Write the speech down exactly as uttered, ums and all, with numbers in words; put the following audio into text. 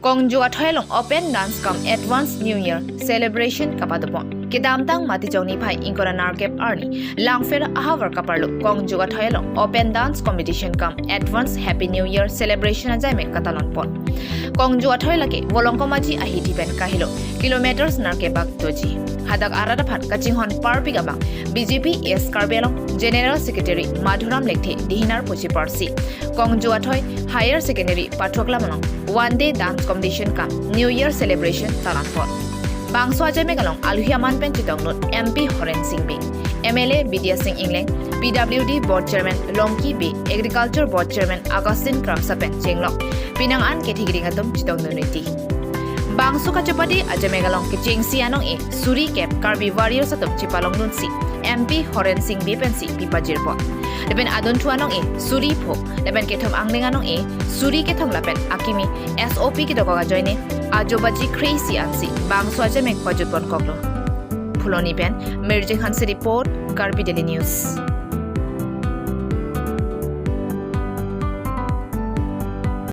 Kongjo Athoi along open dance cum advance New Year celebration kapadopon. Kedamtang Matijong niphai ingkoi ra nerkep arni Langpher ahavar kaparlo Kongjo Athoi along open dance competition cum advance Happy New Year celebration ajaimek katalonpon. Kongjo Athoi lake Volongkom Aji ahithi pen kahelo kilometers nerkep bak doji. Hadak arat aphan kachinghon parpik abang B J P East Karbi Anglong General Secretary Madhuram Lekthe dihinar pusi parsi Kongjo Athoi Higher Secondary pathoklam along one day dance competition cum New Year celebration talonpon. Bangso ajaimek along aluhi aman pen chetongdun M P Horen Sing Bey, M L A Bidya Sing Engleng, P W D Board Chairman Longki Bey, Agriculture Board Chairman Augustine Kramsa pen chenglok penang an kethekding atum chetongdun riti. Bangso kachepade ajaimek along kechengsi anong-e suri kep Karbi Warriors atum chepalongdunsi M P Horen Sing Bey pensi pipajirpon. Lapen adunthu anong-e suri pho, lapen kethom angdeng anong-e suri kethom lapen akimi S O P kedokok ajoine ajo baji kre-isi ansi bangso ajaimek pajutpon koklo. Phuloni pen Mirjeng Hanse report, Karbi Daily News.